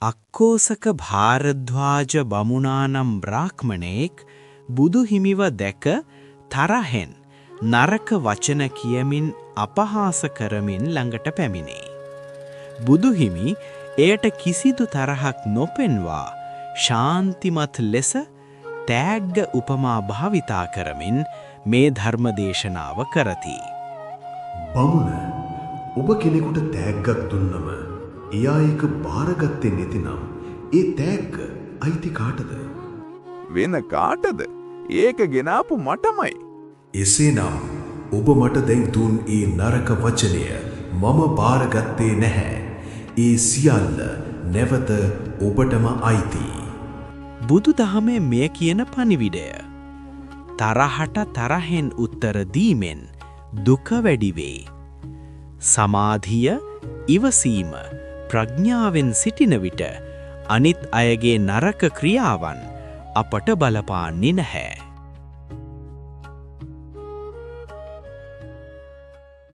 අක්කෝසක භාරද්වාජ බමුණා නම් බ්‍රාහ්මණයෙක් බුදු හිමිව දැක තරහෙන් නරක වචන කියමින් අපහාස කරමින් ළඟට පැමිණේ. බුදු හිමි එයට කිසිදු තරහක් නොපෙන්වා ශාන්තිමත් ලෙස තෑග්ග උපමා භාවිතා කරමින් මේ ධර්ම දේශනාව කරති. බමුණ, ඔබ කෙනෙකුට තෑග්ගක් දුන්නම එයා ඒක බාරගත්තේ නැතිනම් ඒ තෑග්ග අයිති කාටද? වෙන කාටද? ඒක ගෙනාපු මටමයි. එසේනම් ඔබ මට දැන් දුන් ඒ නරක වචනය මම බාරගත්තේ නැහැ. ඒ සියල්ල නැවත ඔබටම අයිති. බුදු දහමේ මෙය කියන පණිවිඩය. තරහට තරහෙන් උත්තර දීමෙන් දුක වැඩි වේ. සමාධිය, ඉවසීම, ප්‍රඥාවෙන් සිටින විට අනිත් අයගේ නරක ක්‍රියාවන් අපට බලපාන්නේ නැහැ.